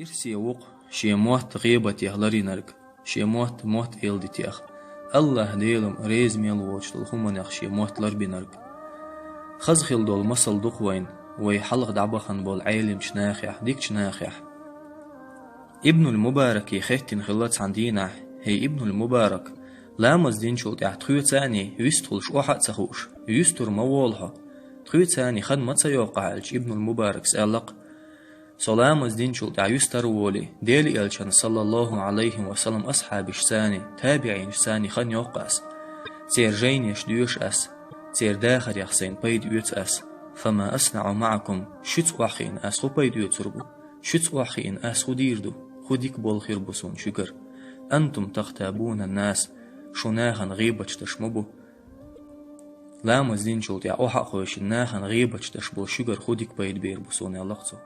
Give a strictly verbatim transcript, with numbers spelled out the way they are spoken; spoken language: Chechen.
Ирсе ву-кх шен мотт гӀийбатех ларйинарг, шен мотт мотт эладитех, АллахӀ-Делам реза мел воацаш долча хӀуманех шен мотт ларбинарг. Хаза хила дола масал ду-кх вайна вай хьалха дӀабахана болча Ӏелимча нахах, дикача нахах. Ибнул-Мубараке хаьттина хилла цхьан дийнахьа: «ХӀей, Ибнул-Мубарак, ламаз динчул тӀехьагӀа тхоьца а вистхулаш охьа а ца хууш, юстара ма волахь хьо, тхоьца а хан ма ца йоаккхахь?» — аьлча, Ибнул-Мубарака аьлла-кх: «Со ламаз динчул тӀехьагӀа юстара воле, Даьла Элчан, саллаллахӀу Ӏалайхи ва саллам, асхьабашца а, табиӀинашца а хан йоаккх аз. Церан жайнаш доьшу аз, церан дахарех сайна пайда оьцу аз. Фама аснаӀу маӀакум, шуца охьахиъна аз хӀун пайда оьцур бу? Шуца охьахиъна аз хӀун дийр ду? ХӀун дика бола хир бу суна шуьгара? Антум тагътабуна ннас, шу нахана гӀийбаташ деш ма бу. Ламаз динчул тӀехьагӀа охьа а ховшина, нахана гӀийбаташ деш болча шуьгара хӀун дика пайда бер бу суна?» — аьлла-кх цо.